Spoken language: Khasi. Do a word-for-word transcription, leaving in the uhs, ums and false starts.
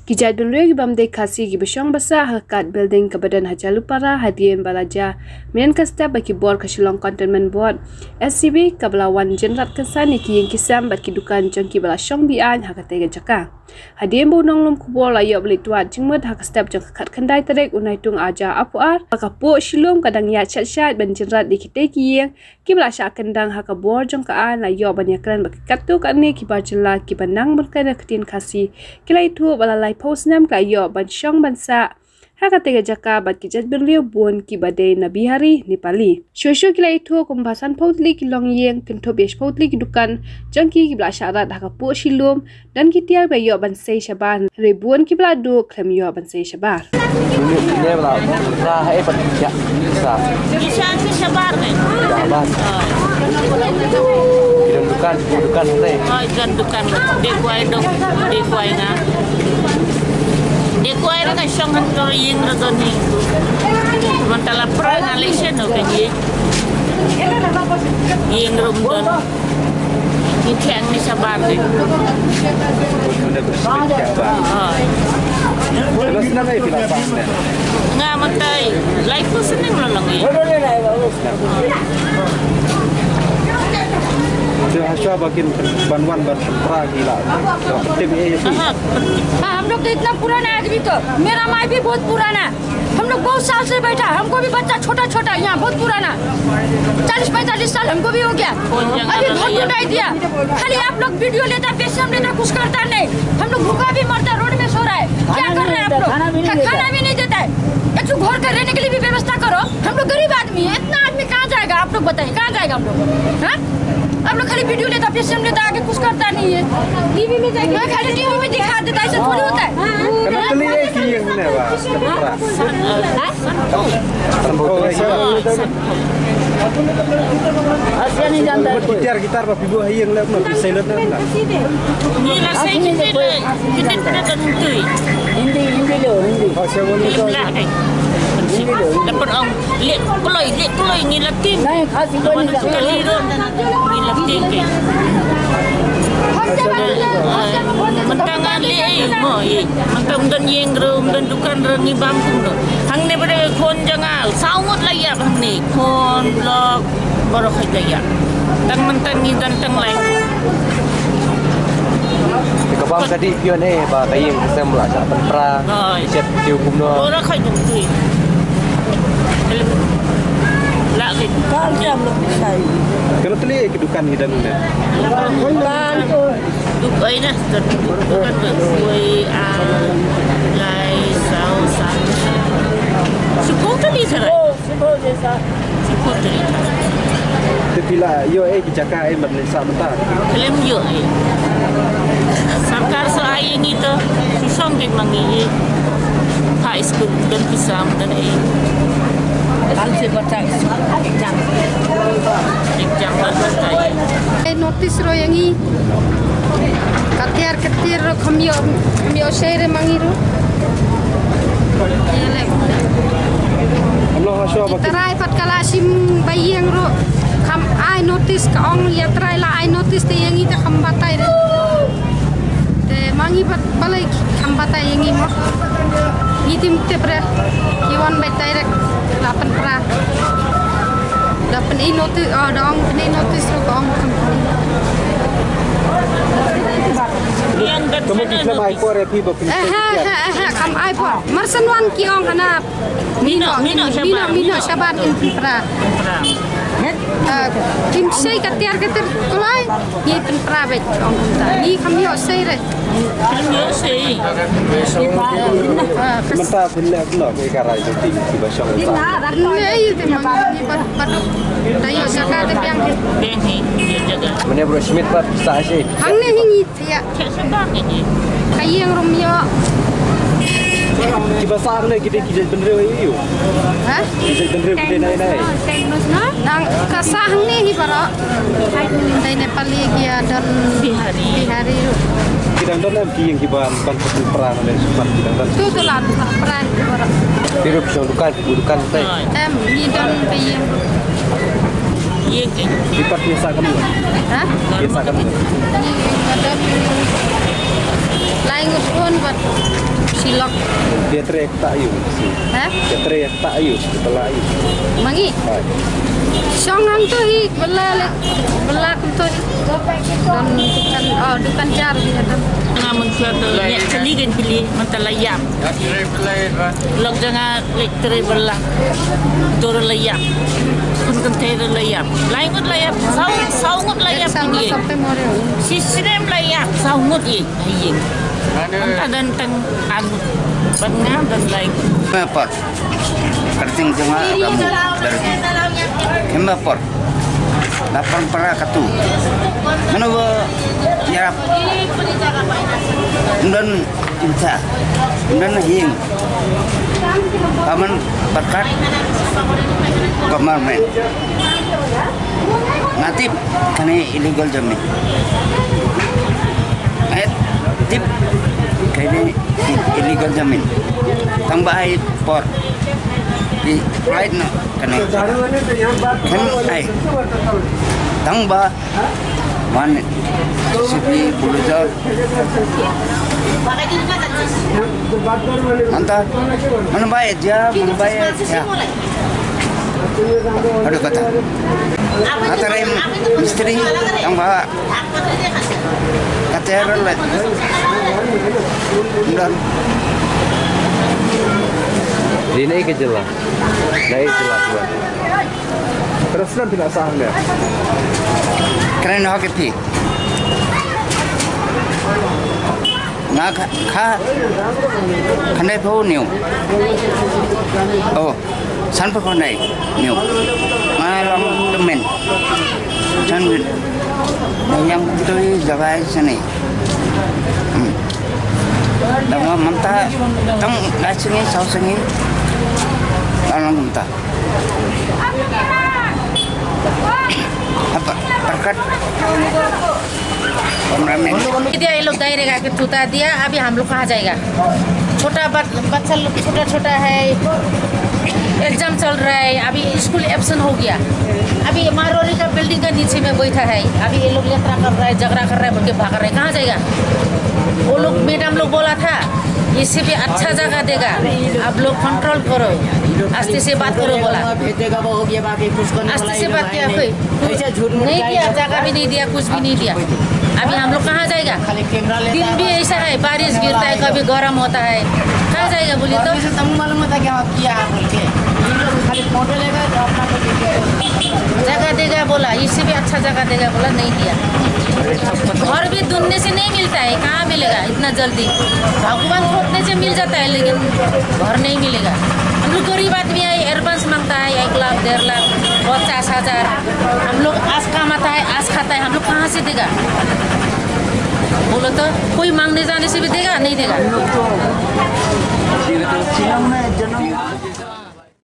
Ki jaitbynriew ki bym dei Khasi kiba shong ba sah ha ka kat building kaba don ha Jalupara hadien ba la jia mynnin ka step ba ki bor ka Shillong Cantonment Board, S C B, kaba la wan jynrat kynsan ïa ki ïing ki sem bad ki dukan jong kiba la shong be-aiñ ha katei ka jaka. Hadien ba u nonglum khubor la ïoh ban leit wad jingmut ha ka step jong ka khatkhyndai tarik u Naitung arhajar arphew ar, ba ka poh shilum ka dang ïaid shait shait ban jynrat ïa kitei ki ïing, kiba la shah kyndang ha ka bor jong ka aiñ, la ïoh ban ïakren ba ki katto katne ki bar jylla kiba nang ban kren ka ktien Khasi ki la ïathuh ba la laiphew snem ki la ïoh ban shong ban sah ha katei ka jaka bad ki jaitbynriew bun kiba dei na Bihari, Nepali. Shuh shuh ki la ïathuh kumba sanphew tylli ki longïing, kynthup ïa shiphew tylli ki dukan jong ki kiba la shah rat ha ka poh shilum, don ki tiar ba ïoh ban sei shabar, hynrei bun kiba la duh khlem ïoh ban sei shabar. Ine ba la ra ha e pat ya sa. Isa ki shabar ne. Shabar. Ki don dukan, ki don dukan ne. Oi, don dukan. Dei kwai dong, dei kwai nga. Dei kwai ra ka shong han tor ïing ra don ni. Mynta la pra nga lei shen no ka ïing. Ïing rum don. Ngi thiang ni shabar de. Oi. Nga mynta lai phew snem la long i. Te hasha ba kin ban wan ban pra ki la. Tip e. हाँ, हम लोग तो इतना पुराना आदमी तो, मेरा माई भी बहुत पुराना। हम लोग बहुत साल से बैठा, हमको भी बच्चा छोटा छोटा यहाँ बहुत पुराना, चालीस पैंतालीस साल हमको भी हो गया। अभी घर को नहीं दिया, खाली आप लोग वीडियो लेता, पेशेंट लेता, कुछ करता नहीं। हम लोग भूखा भी मरता, रोड में सो रहा है, क्या कर रहे हैं आप लोग? खाना भी नहीं देता है। एक ठो घर का रहने के लिए भी व्यवस्था करो, हम लोग गरीब आदमी है, इतना आदमी कहाँ जाएगा? आप लोग बताइए, कहाँ जाएगा हम लोग? हाँ? आप लोग खाली वीडियो लेता, पेशेंट लेता, आगे कुछ करता नहीं है। टीवी में जाके खाली टीवी में दिखा देता, ऐसा थोड़ी होता है। Kena teli eh ki ïing ne ba. Oi. Asia ni jantar. Gitar gitar ba pibu ha ïing le no, ki silent ne na. Ni la sai ni le. Kita kita tentu. Hindi, Hindi lo, Hindi. Hindi lo. Dapat ong Leh kloi, leh kloi ngi la tieng. Nahi, khas ibu ni. Kali ro ngi la tieng ke. Mynta nga leh ai mo i. Mynta um don ïing ro, um don dukan ro ngi bam kumno. Hangne ba dei khon jong nga saw ngut la ïap hangne. Khon, block, baroh khaj la ïap. Tang mynta ngi don tang lai. Ka bam ka dih phi ïoh ne ba ka ïing ka sem la shah pynpra. Oi. Chet phi kumno. Ora khai dum tui. La ki. Kal jam lo sai. Kano teli ki dukan ngi don ne. Dukan. Dukan na, dukan ba kui a lai saw san. Sepuluh tadi sarai. Te phi la ïoh eh ki jaka eh ban leit sah mynta? Khlem ïoh eh. Sorkar sa ai ngi to, shu shong ki ma ngi eh. High school don pisa don eh. Kan se bacha exam. Exam ban bacha eh. Ai notice ro ïa ngi. Ka tiar ka tiar ro kham ïoh, kham ïoh sei re ma ngi ro. Ïa le. Amlo ha shuwa ba ki trai pat ka la shim ba ïeng ro. Kham ai notice ka ong ïa trai la ai notice te ïa ngi te kham batai re. Te ma ngi pat balei kham batai ïa ngi mo. Ngi tim tip re. Ki wan bai tai re la pynpra. Da pyn-i notice, oh, da ong pyn-i notice ro ka ong kham. Kamu ki khlem ai por ïa phi ba phi. Eh, ha, ha, ha, kham ai por. Marsan wan ki ong hana. Mino, mino, mino, mino, shabar in pynpra. Pynpra. Eh, kim sei ka tiar ka tiar kulai. Ngi pynpra beit ong kumta. Ngi kham ïoh sei re. Kham ïoh sei. Mynta phin leh kumno ïa ka rai jong phi kiba shong mynta? Ngi ïoh te ma ngi ba, ba duk. Da ïoh jaka te biang. Biang hi, ïoh jaka. Mane bro Smith pat sa shi. Hangne hi ngi thiah. Thiah shabar ngi. Ka ïeng rum ïoh. Kiba sah hangne ki dei ki jaitbynriew aïu? Ha? Ki jaitbynriew ki dei nai nai. Nang ka sah hangne hi baroh. Dei Nepali ki ïa don Bihari. Bihari. Ki dang don em ki ïing kiba ban pynpra ne sumar ki dang don. Tu tu la pynpra baroh. Ki ruh shong dukan, ki dukan tai. Em, ngi don ka ïing. Ïing ki. Ki pat ki sah kam. Ha? Ki sah kam. Ngi don lai ngut un bad Lok. Dia trei tak ayu. Ha? Dia trei tak ayu, betul ayu. Mangi. Hai. Song hangto hi, bela le, bela kumto hi. Don dukan, oh, dukan jar hi don. Nga mun sa to, nya chali gen pili, mata layam. Lok janga le trei bela. Dor layam. Kun kan trei layam. Lai ngut layam. Saw, saw ngut layam. Sama pili. Sampai more. Si sinem layam. Saw ngut ye. Aye. Anta don tang an ban nga ban lai. Himba por. Kyrteng jong nga Ramu Darji. Himba por. La pang para katu. Mano ba yarap. Don insa. Don hing. Paman berkat. Government. Nga tip kane illegal jamin. Nga tip kane illegal jamin. Tang ba ai por. Di right na kane. Kan ai. Tang ba man sibi bulldozer. Nanta, mana bayar dia, mana bayar dia. Aduh kata. Kata rem misteri yang bawa. Kata rem lah. Mudah. Di ni ke jelas. Dari jelas buat. Terus nanti nak saham dia. Kena nak ke ti. Nga kha, kha, khandai phew hynñiew. Oh, san phew khandai hynñiew. Nga long tymmen. San, na ïang tui jabai sani. Hmm. Tang mynta, tang lai sngi, saw sngi. Nga long mynta. Apa? Berkat. ये दिया, ये लोग डायरेक्ट आके थूता दिया, अभी हम लोग कहाँ जाएगा? छोटा बच-, बच्चा लोग छोटा छोटा है, एग्जाम चल रहा है, अभी स्कूल एब्सेंट हो गया, अभी मारोरी का बिल्डिंग का नीचे में बैठा है, अभी ये लोग लफड़ा कर रहा है, झगड़ा कर रहा है बोल के भाग रहा है, कहाँ जाएगा? वो लोग, मैडम लोग बोला था, इसे भी अच्छा जगह देगा, आप लोग कंट्रोल करो, आस्ते से बात करो बोला। भेजेगा वो हो गया, बाकी कुछ करने वाला आस्ते से ही बात नहीं किया है। कोई? ऐसे झूठ मूठ नहीं का किया, ही जगह भी नहीं दिया, कुछ भी नहीं दिया। अभी हम लोग कहाँ जाएगा? खाली कैमरा लेता दिन है भी बस। ऐसा है, बारिश गिरता है, कभी गर्म होता है, कहाँ जाएगा बोलिए तो? गर्मी से तब मालूम होता है कि हाँ, किया है बोल के। इन लोग खाली फोटो लेगा तो अपना को दे दिया। जगह देगा बोला, इससे भी अच्छा जगह देगा बोला, नहीं दिया। घर भी ढूंढने से नहीं मिलता है, कहाँ मिलेगा इतना जल्दी? भगवान खोजने से मिल जाता है, लेकिन घर नहीं मिलेगा। हम लोग गरीब आदमी है, एडवांस मांगता है एक लाख, डेढ़ लाख, पचास हजार। हम लोग आस कमाता है, आस खाता है, हम लोग कहाँ से देगा? बोलो तो, कोई मांगने जाने से भी देगा? नहीं देगा।